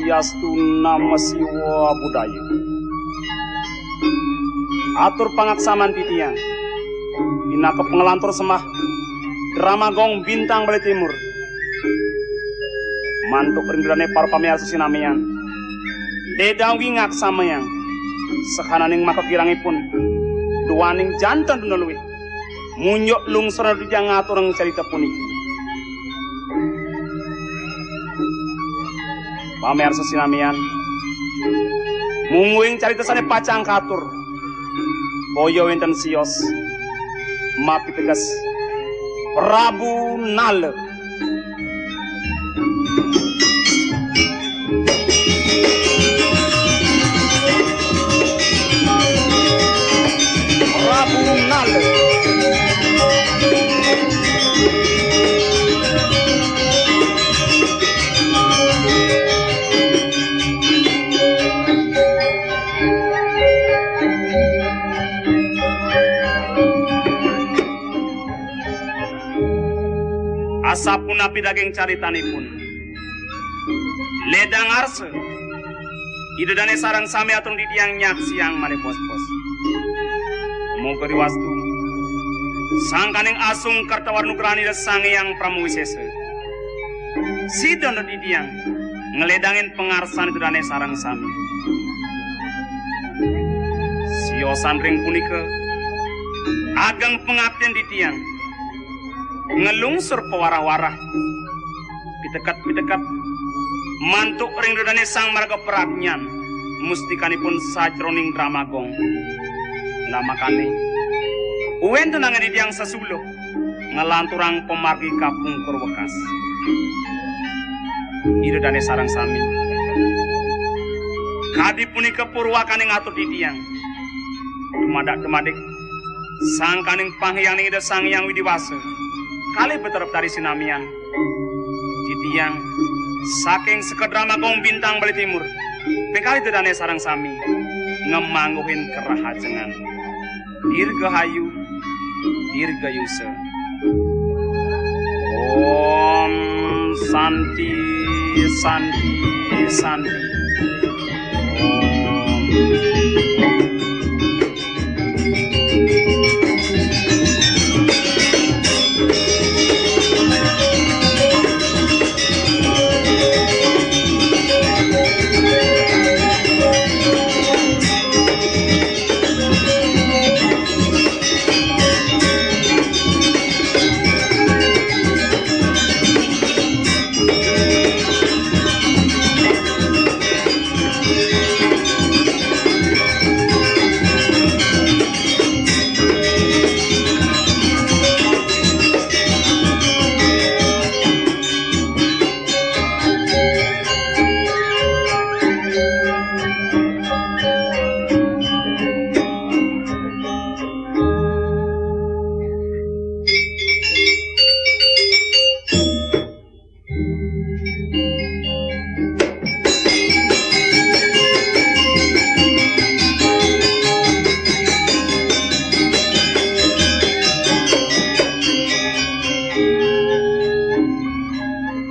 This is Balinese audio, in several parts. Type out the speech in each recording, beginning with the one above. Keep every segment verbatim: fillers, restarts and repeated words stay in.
Swastiastu, Namo Siwa Budaya. Atur pangaksaman titiang. Pinaka pangalantur sembah Drama Gong Bintang Bali Timur. Mantuk ring dane para pamiarsa sinamian. Ledang ugi ngaksamayang. Sahananing makakirangipun. Duaning janten dina luih. Munjuk lungsur titiang ngaturang carita puniki. Pamiarsa sinamian, mungguing carita sane pacang katur, boya wenten sios mapiteges Prabu Nala. Prabu Nala. Asapunapi daging caritanipun. Ledang arsa. Ida dane sareng sami atur titiang nyaksiang malih pos-pos. Moga riwastu. Sangkaning asung kerta warnugrahan Ida Sang Hyang Pramawisesa. Sida titiang ngledangin pangarsan Ida dane sareng sami. Siosan ring punika ageng pangaptin titiang. Ngelungsur pawarah-warah, piteket-piteket, mantuk ring Ida dane sang marga pradnyan, mustikanipun sajroning Drama Gong. Lamakane, wenten anggen titiang sesuluh, ngelanturang pamargi kapungkur wekas. Ida dane sareng sami. Kadi punika purwakaning atur titiang. Dumadak-dumadik, sangkaning panghyangning Ida Sang Hyang Widi Wasa, kalih Betara Betari sinamian. Titiang, saking Sekaa Drama Gong Bintang Bali Timur, pingkalih Ida dane sareng sami, ngamangguhin kerahajengan. Dirgahayu, dirgayusa. Om Santi, Santi, Santi. Om.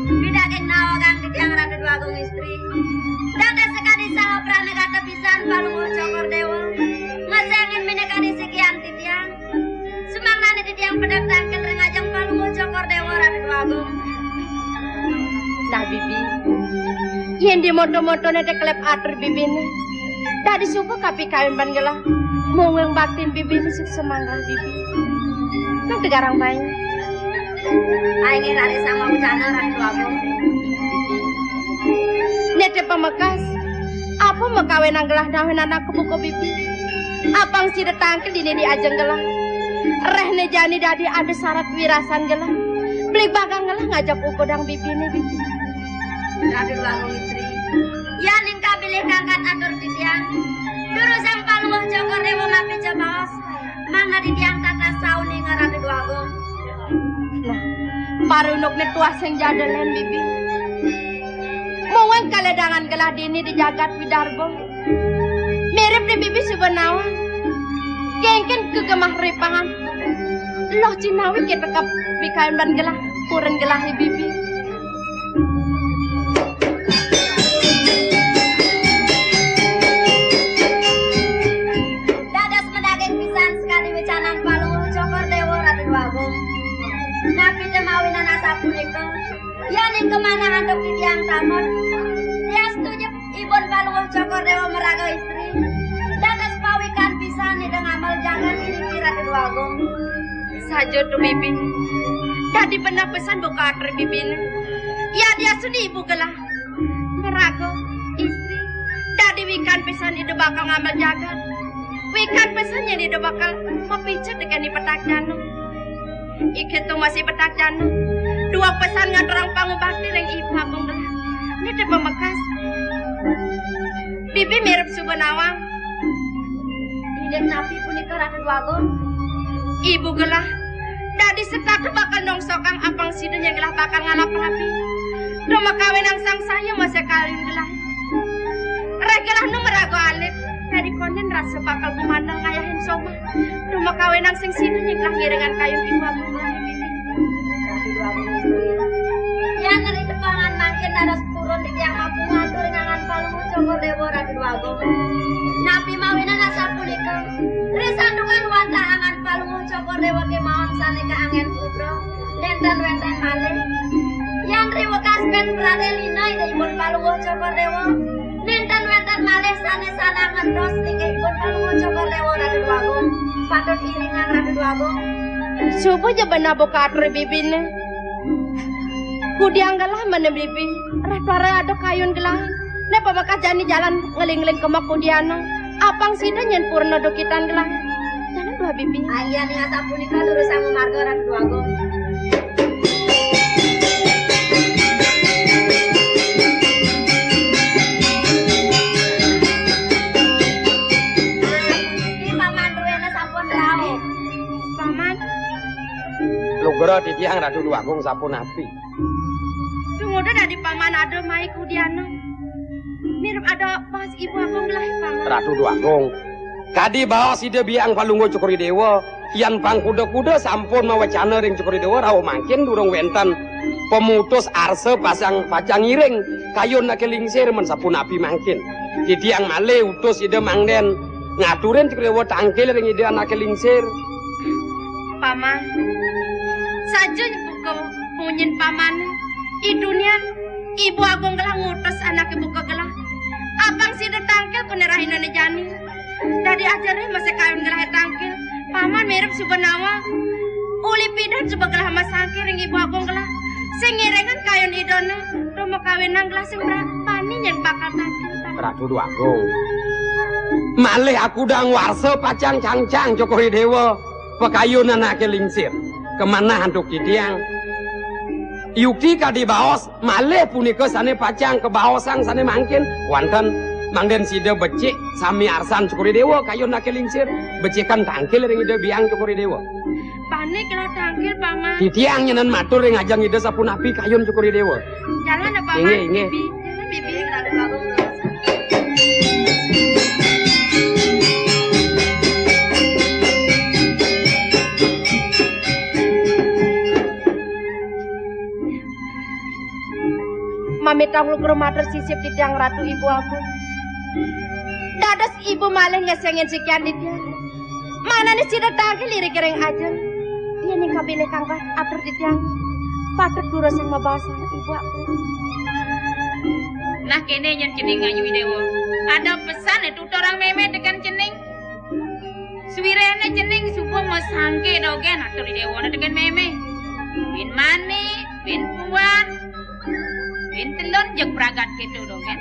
Pidaging nawegang titiang Ratu Dwagung Istri. Dangke sakadi saha pranagata pisan Palungguh Cokor Dewa. Ngesengin minakadi sikian titiang. Sumangnane titiang pedek tangkil ring ajeng Palungguh Cokor Dewa Ratu Dwagung. Nah, Bibi, yen di moto-motone tekelep atur Bibine, dadi suba kapikayun ban gelah. Mungguing baktin Bibine suksma gelah, Bibi. Nang tegarang bae. Aing rare sama ucana Ratu Agung. Nete pamekas, apa makawenang gelah dawin anak kebuka Bibi? Apang sida tangkil dini di ajeng gelah. Rehne jani dadi ada syarat wirasan gelah. Beli bakal gelah ngajak ukodang Bibine, Bibi. Ratu Agung Istri. Yaning kabilih kangkat atur titiang. Durusang Palungguh Cokor Dewa mapica baos. Mangda titiang tatas sauninga Ratu Dwagung. Nah, parundukne tuah sing jadelen, Bibi. Mungguing kaledangan gelah dini di jagat Widarba. Mirip di Bibi suba nawang. Kengken kegemah ripangan. Loh cinawi kita kep bikain ban gelah, puren gelah di Bibi. Napi té mawinan asapunika? Yén ing kamanah antuk titiang tamun, diastu ja ibun Palungguh Cokor Déwa maraga istri. Dados pawikan pisan Ida ngamel jagat iriki Ratu Déwa Agung. Saja to, Bibi. Dadi beneh pisan buka atur Bibiné. Yadiastun ibu gelah maraga istri, dadi wikan pisan Ida bakal ngamel jagat. Wikan pisan yén Ida bakal mapijet tekén I Petak Janung. Iket to masih Petak Janung. Duweg pisan ngaturang pangubakti ring Ibu Agung gelah. Nitih pamekas. Bibi mirib suba nawang. Indik napi punika, Ratu Déwa Agung? Ibu gelah dadi setata bakal nongsokang apang sida nyén gelah bakal ngalap rabi. Dumakawinang sangsaya masih kayun gelah. Réh gelah nu maraga alit, dadi kondén rasa bakal gumandal ngayahin somah. Dumakawinang sing sida nyén gelah ngiringang kayun Ibu Agung gelah. Yan ri tepangan mangkin dados purun titiang mampu ngatur ing angan Palungguh Cokor Déwa, Ratu Déwa Agung. Napi mawinan asapunika? Ri santukan wantah angan Palungguh Cokor Déwa kémaon sané kaanggén putra, nénten wénten malih. Yan ri wekas pét pradé lina Ida Ibun Palungguh Cokor Déwa, nénten wénten malih sané salah ngentos linggihipun Palungguh Cokor Déwa, Ratu Déwa Agung. Patut iringang, Ratu Déwa Agung. Suba ja beneh buka atur Bibiné. Kudiang gelah mané Bibi, réh plara ada kayun gelah. Né pamekas jani jalan ngeling-eling kema kudiana. Apang sida nyén purna dukitan gelah. Jalan dua Bibi. Ayan ing asapunika durusang marga, Ratu Déwa Agung. Niki Paman druéné sampun rauh. Paman. Lugra titiang Ratu Déwa Agung sapunapi? Sumuda dadi Paman ada mai kudiana. Mirib ada baos Ibu Agung gelah, Paman. Ratu Déwa Agung. Kadi baos Ida Biang Palungguh Cokor I Déwa, yan pang kuda-kuda sampun mawecana ring Cokor I Déwa rauh mangkin durung wénten pamutus arsa pasang pacang ngiring kayun anaké lingsir, men sapunapi mangkin. Titiang malih utus Ida mangdén ngaturin Cokor I Déwa tangkil ring Ida anaké lingsir. Paman, saja buka munyin Paman. I dunian Ibu Agung gelah ngutus anaké buka gelah. Apang sida tangkil koné rahinané jani. Dadi ajerih masih kayun gelah tangkil. Paman mirib suba nawang. Uli pidan suba gelah masangkil ring Ibu Agung gelah. Sing ngiringang kayun Idané, dumakawinang gelah sing bra-, bani nyén bakal tangkil, Paman. Ratu Déwa Agung. Malih akudang warsa pacang cangcang Cokor I Déwa. Pakayun anaké lingsir. Kamanah antuk titiang. Yukti kadi baos, malih punika sané pacang kabaosang sané mangkin. Wantah mangdén sida becik sami arsan Cokor I Déwa kayun anaké lingsir. Becikan tangkil ring Ida Biang Cokor I Déwa. Panik lah tangkil, Paman. Titiang nyenan matur ring ajeng Ida sapunapi kayun Cokor I Déwa. Jalan apa, Paman? Inggih, inggih. Bibi. Jalan, Bibi. Lalu bagus. Mamitang lugra matur sisip titiang Ratu Ibu Agung. Dados Ibu malih ngesengin sikian titiang. Manané sida tangkil iriki ring ajeng. Yén ing kabilih kangkat atur titiang, patut durusang mabaos Ibu Agung. Nah, kéné nyén cening ngayu I Déwa. Ada pesan itu orang mémé tekén cening. Suwiréhné cening suba masangké dogén atur I Déwa tekén mémé. Bin mani, bin puan, bin telun jeg pragat kéto dogén.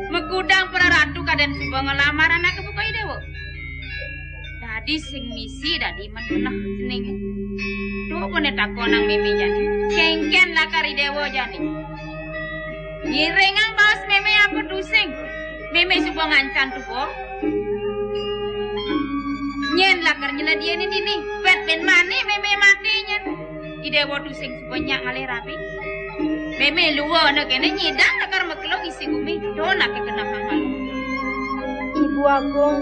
Makudang para ratu kadén suba nglamar anaké buka I Déwa. Dadi sing misi dadi men genah cening. Duh, koné takonang mémé jani. Kénkén lakar I Déwa jani. Ngiringang baos mémé apa tusing. Mémé suba ngancan tua. Nyén lakar nyeledianin dini. Pét bin mani mémé mati nyén. I Déwa tusing suba nyak ngalih rabi. Mémé lua ana kéné nyidang lakar makelo ngisi gumi. Duh, anaké genah malu. Ibu Agung,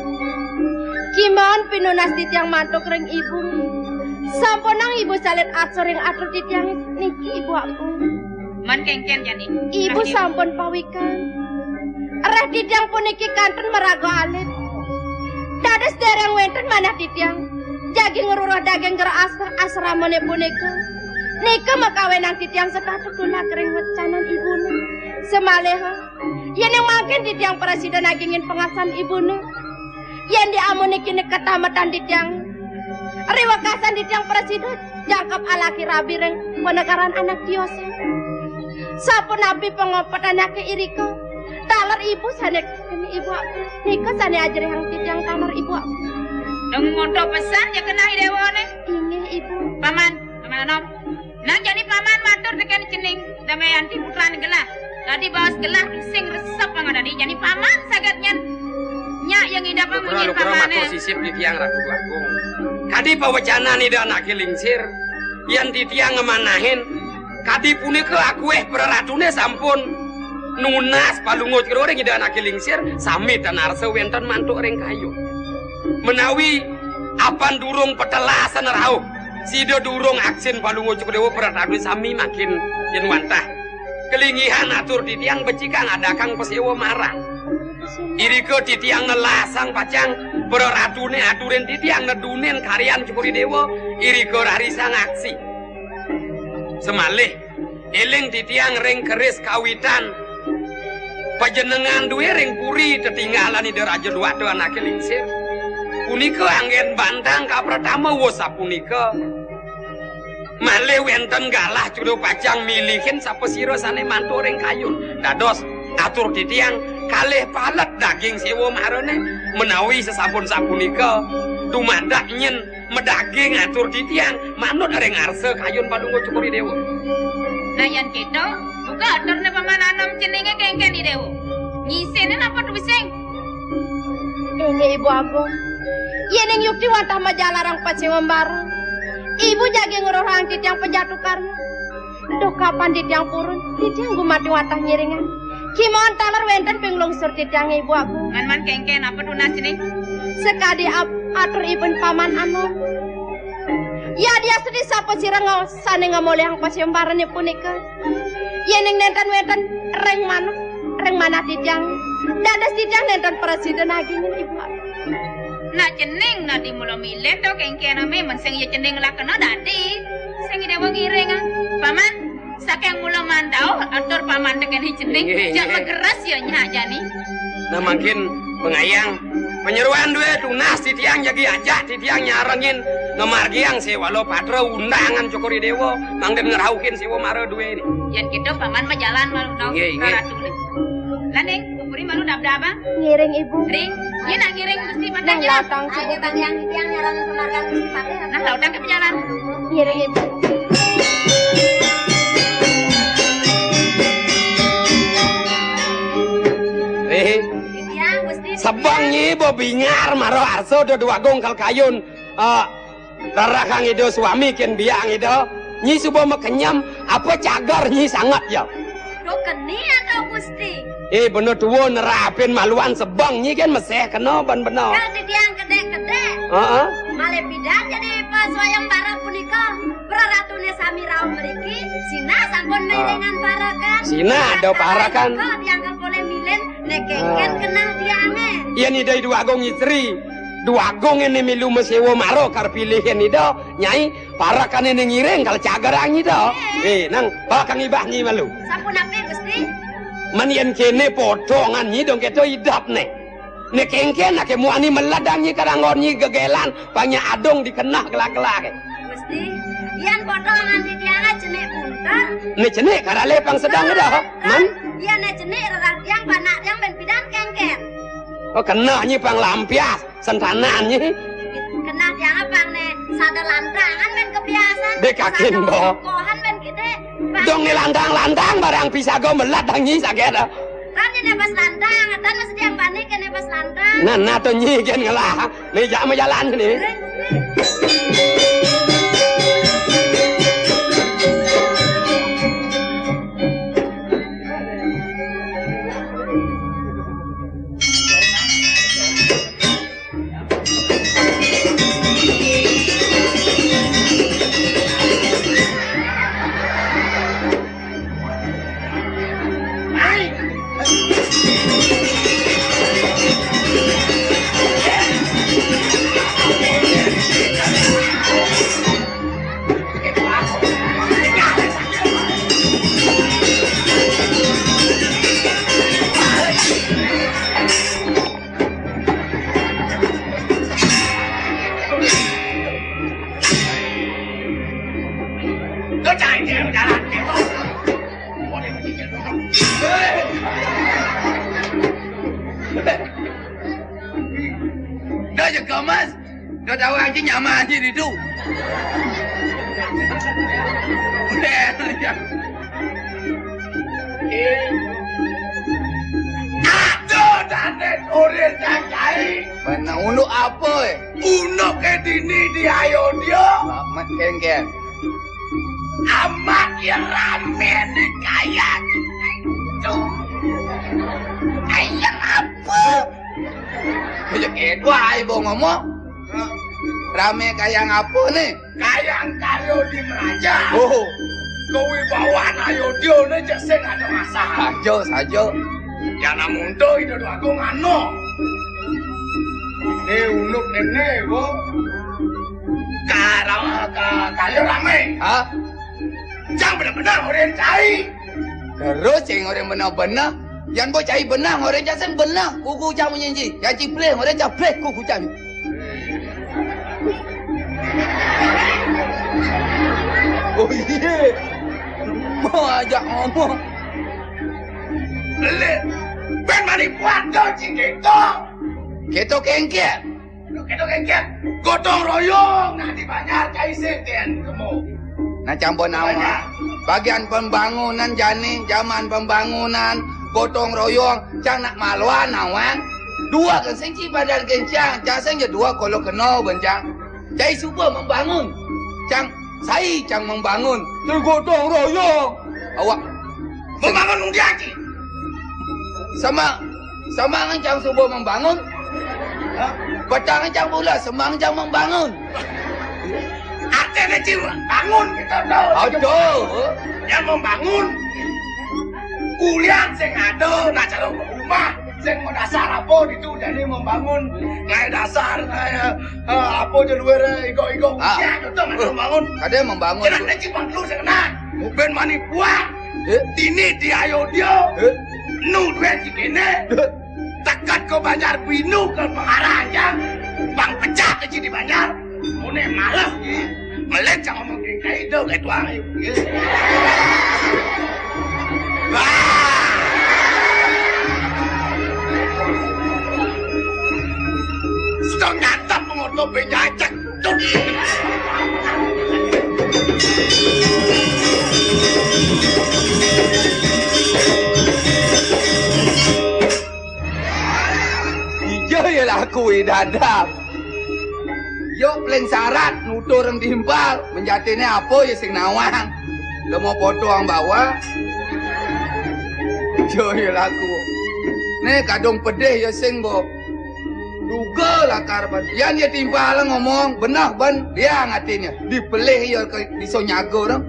kimaon pinunas titiang mantuk ring Ibu. Sampunang Ibu salit asor ring atur titiang niki, Ibu Agung. Man kénkén jani. Ibu sampun pawikan. Réh titiang puniki kantun maraga alit. Dados dereng wénten manah titiang jagi ngruruh daging gerasa asramané punika. Nika makawenang titiang setata tulak ring wecanan ibune. Samaliha, yén mangkin titiang prasida nagingin pangarsan ibune. Yén diamuné kéné katametan titiang, riwekasan titiang prasida jangkep alaki rabi ring panegaran anak tiosan. Sapunapi pangopet anaké irika? Taler ibu sané kéné ibu aku. Nika sané ajerihang titiang taler ibu aku. Dong ngoto pesan ya kenah i déwané. Inggih, Ibu. Paman, Paman Anom. Nah, jani paman matur tekén cening, Damayanti putran gelah. Dadi baos gelah sing resep banget dadi. Jani paman saget nyen. Nyak yang ngidap Lukra, munyin lukra pamané. Matur sisip titiang Ratu Agung. Kadi pawecanan Ida Anaké Lingsir, yén titiang ngamanahin, kadi punika akuéh praratuné sampun nunas Palungguh Cokor I Déwa ring Ida Anaké Lingsir, sami tan arsa wénten mantuk ring kayu. Menawi apan durung petelasan rauh, sida durung aksin Palungguh Cokor I Déwa praratuné sami mangkin yén wantah. Kalinggihan atur titiang becikang adakang paséwa mara. Irika titiang nelasang pacang praratuné aturin titiang nedunin karyan Cokor I Déwa, irika rarisang aksi. Semalih, éling titiang ring keris kawitan pajenengan dué ring puri tetinggalan Ida Raja Dwata Anaké Lingsir. Punika anggén bantang kapratama wus sapunika. Malih wénten galah Cokor I Déwa pacang milihin sapasira sané mantuk ring kayun. Dados atur titiang kalih palet daging séwa marané, menawi sasampun sapunika dumadak nyen madaging atur titiang manut ring arsa kayun Palungguh Cokor I Déwa. Nah, yén kéto, buka aturné Paman Anom ceningé kénkén I Déwa. Nyisiné napa tusing? Inggih, Ibu Agung. Yéning yukti wantah majalarang pasewembara, Ibu jagi ngruhang titiang pajatu karma. Duh, kapan titiang purun, titiang gumanti wantah ngiringang. Kémaon taler wénten pinglungsur titiangé, Ibu Agung. Man, man, kénkén, apa tunasné? Sakadi ap-, atur ibun Paman Anom. Yadiastuni sapasira nga-, sané ngamolihang pasembarané punika. Yéning nénten wénten ring manah, ring manah titiang. Dados titiang nénten prasida nagingin, Ibu Agung. Nah, cening, nah, di mula milih to, kénkén, mé, men sing ya cening lakena dadi. Sing I Déwa ngiring, ah. Paman, saking mula mandauh, atur Paman tekén cening. Nggih, jak nggih. Mageres ya, nyak jani. Nah, mangkin pangayang panyeroan dué tunas titiang jagi ajak titiang nyarengin ngamargiang séwala patra undangan Cokor I Déwa, mangkin ngrauhin séwa mara dué né. Yén kéto Paman majalan malu tau. Nggih, nggih. Raratuné. Lah, Ning, puri malu dab-dab, ah? Ngiring, Ibu. Ring, yén nak ngiring Gusti Patih. Nah, lautang, Ibu. Ayo, Bang, yang, yang nyarang kemarin Gusti Patih. Nah, lautang ke jalan. Ngiring, Ibu. Eh. Iya, Gusti. Sebeng nyi bo bingar mara arsa Déwa Agung kal kayun. Eh, Rerehang Ida suami kén biang Ida. Nyi suba makenyem, apa cagar nyi sanget ya? Duh, keni atau Gusti? Eh, bena tua nerapin maluan sebeng nyi kén meseh kena ban bena. Kal titiang kedék-kedék. Heeh. Malih pidan jani paswayembara punika. Praratuné sami rauh mriki, sinah sampun Ah. Mirengang parekan. Sinah ada parekan. Kal tiang kal polih milin, né kénkén Ah. Kenah tiangé. Yén Ida Déwa Agung Istri, Déwa Agung éné milu maséwa mara kar pilihin Ida, Nyai, parekané né ngiring kal cagarang Ida. Eh. Eh, nang, bakal ngibah nyi malu. Sapunapi, Gusti? Men yén kéné potongan nyi dong kéto idapné. Né kénkén aké muani meledang nyi kadang ngon nyi gegélan, panya adung di kenah gelah-gelah ké. Gusti, yén potongan titiangé cenik punten. Né cenik karalé pang sedang Ida, men? Yén né cenik rerah tiang, panak tiang bén pidan kénkén. Oh, kenah nyi pang lampias. Sentanan nyi. Kenah tiang pang né, sada lantangan bén kebiasaan. Dé kakin, sada bo. Kohan bén gedé. Dong né lantang-lantang barang pisaga melat dang nyi saget. Tan né pas lantang, tan mesti tiang bani kéné pas lantang. Nah, nah to nyi gén ngelah. Né jak majalan né. Dah jaga mas. Dah tahu aja nyaman aja di tu. Aduh, Danet, urin cacai. Mana unduk apa, eh? Unduk ke dini di ayo dia. Mak, mak, kengkeng. Amat ya rame ni kaya. Tuh. Kaya apa? Kaya kedua, ai, bo ngomong. Rame kaya apa ni? Kayang karya di meraja. Oh. Kewibawaan ayo dia ni cek sing ada masalah. Saja, saja. Ya namun tu itu dua aku ngano. Ni unduk nenek, bo. Kara-, ka-, kaya rame. Hah? Cang bener-bener orang cai. Terus cing orang bener-bener. Yan bo cai bener, orang cai sing bener. Kuku cang menyanyi. Yan cipleh, orang cipleh, kuku cang. Oh iya. Mau ajak ngomong. Lele. Ben mani kuat kau cing gitu. Gitu kengkeng. Oke, oke, oke. Gotong royong, nah di Banjar cai sing ten kemo. Nah, campur nawang. Bagian pembangunan jani, zaman pembangunan, gotong royong, cang nak maluan nawang. Dua kan sing ci badan kencang, cang sing je dua kalau kena bencang. Cai suba membangun. Cang, sai cang membangun. Cai gotong royong. Awak membangun undi aji. Sama, sama ngan cang suba membangun. Hah? Petang ngan cang pula, semang cang membangun. Artinya ci bangun kita tahu. Aduh. Yang membangun. Kuliah sing ada, nah cara rumah. Sing mau dasar apa itu jadi membangun. Kayak dasar, kayak, eh, apa je luar, eh, ego-ego. Ah. Ya, betul, membangun. Ada membangun. Kena tu. Cipang dulu sing kena. Ben mani buah. Eh? Dini di ayo dia. Eh? Nu duit di kene. Eh? Tekat ke Banjar binu ke pengarah aja. Bang pecah ke di Banjar. Mune malas ni. Melet sama mungkin kayak itu, kayak tuang ayo. Ya. Wah. Sudah nyata pengoto penyajak. Ija ya laku i dadap. Yo paling syarat nutur orang timpal, menjatine apa ya sing nawang. Lemo potong bawa. Ija ya laku. Ne kadung pedih ya sing bo. Duga lakar ban. Yan ya timpal ngomong, benah ban, dia ngatinye. Dipelih ya ke diso nyago dong.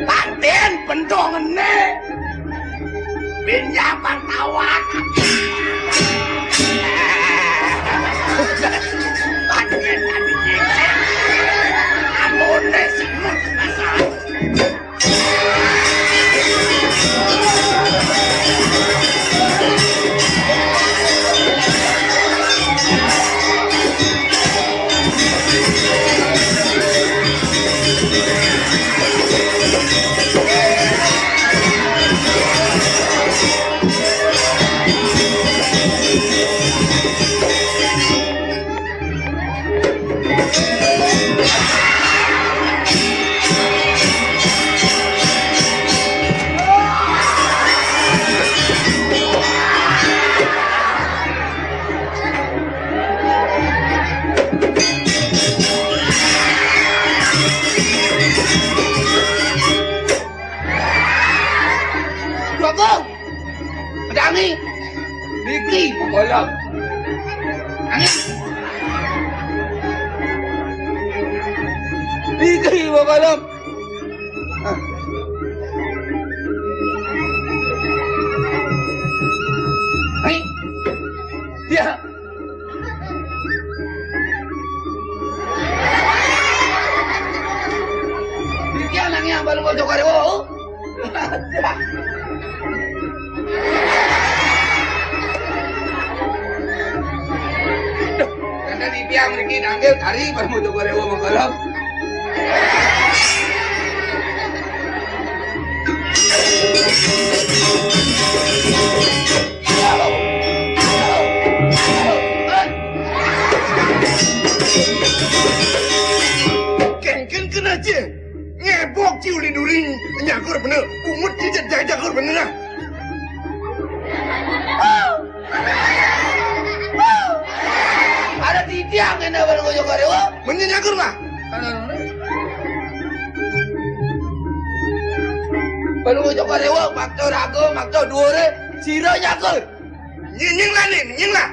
Panten pendongene. Pinjaman tawak. Panten tadi. Amune semut. Dua gong. Pedangi. Diki bokolom. Angin. Diki bokolom. Hei. Ya. Joko Dewa. Duh, karena di tiang mriki nanggil kari Parma Joko Dewa mengkolom. Kengken kena je. Ngebok ci uli duri nyagur bener. Bungut ci jajak jagur bener nah. Ada di tiang kena baru ngojok karewa. Mending nyagur lah. Baru ngojok karewa, makto rago, makto duore, sira nyagur. Nyinying lah nih, nyinying lah.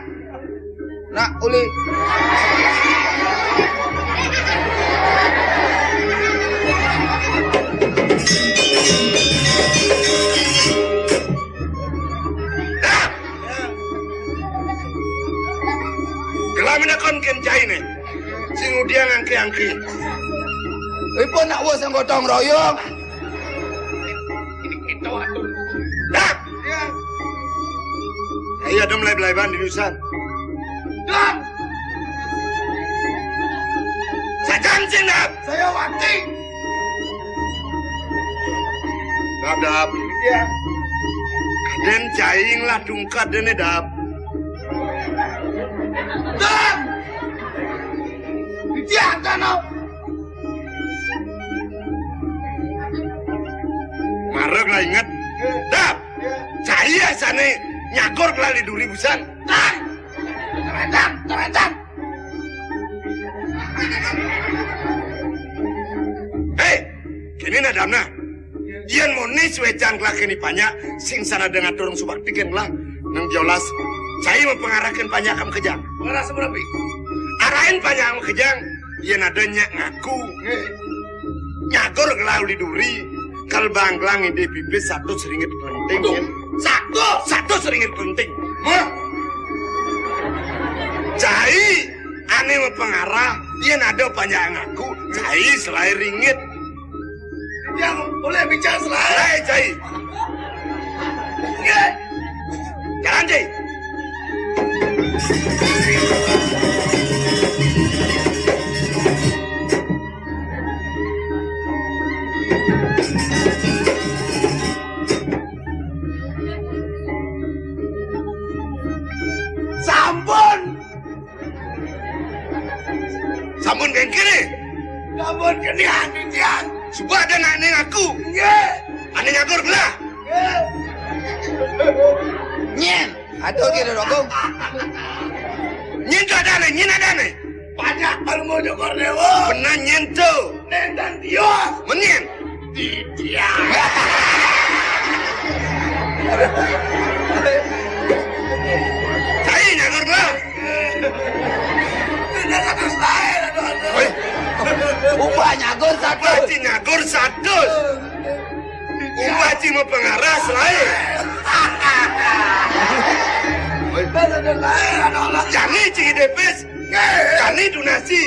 Nak uli. Gelamina kon ken jaine. Sing udiang angke-angke. Ipun nak wis gotong royong. Dah. Ayo dong mulai belaiban di dusan. Dap. Sajan sing dap. Saya wati. Dap dap. Ya. Kaden caing lah dungkat dene dap. Dap. Dia kan. Mareg lah inget. Dap. Cai asane nyagor kelali duri busan. Tang. Tang, tang, tang. Hei, kene nadamna. Yen muni suecan kelakene panjak, sing sana dengan turung subakti ken lah. Nang jolas, cai mempengarahkan panjak kamu kejang. Pengarah seberapa? Arahin panjak kamu kejang, yen ada nyak ngaku. Nyagor kelali duri, kal banglang ide pipis satu seringgit kelenting. Aduh, yen. Satu, satu seringgit kelenting. Mah. Cai, ane mempengarah, yen ada panjak ngaku, cai selae ringgit. Yang boleh bicara selae. Selae, cai. Nggih. Jalan, cai. Sampun. Sampun kengkene. Sampun kene anu tiang. Suba ada nak ning aku. Nggih. Ane nyagur belah. Nggih. Nyen. Aduh, kira rokok. Nyen tu ada nih, nyen ada nih. Banyak baru mau jokor dewa. Benar nyen tu. Nentang tios. Menyen. Di tiang. Cai nyagur belah. Ubah nyagur satu. Ubah ci nyagur satu. Ubah ci mau pengaras lain. Jani ci depes. Jani dunasi.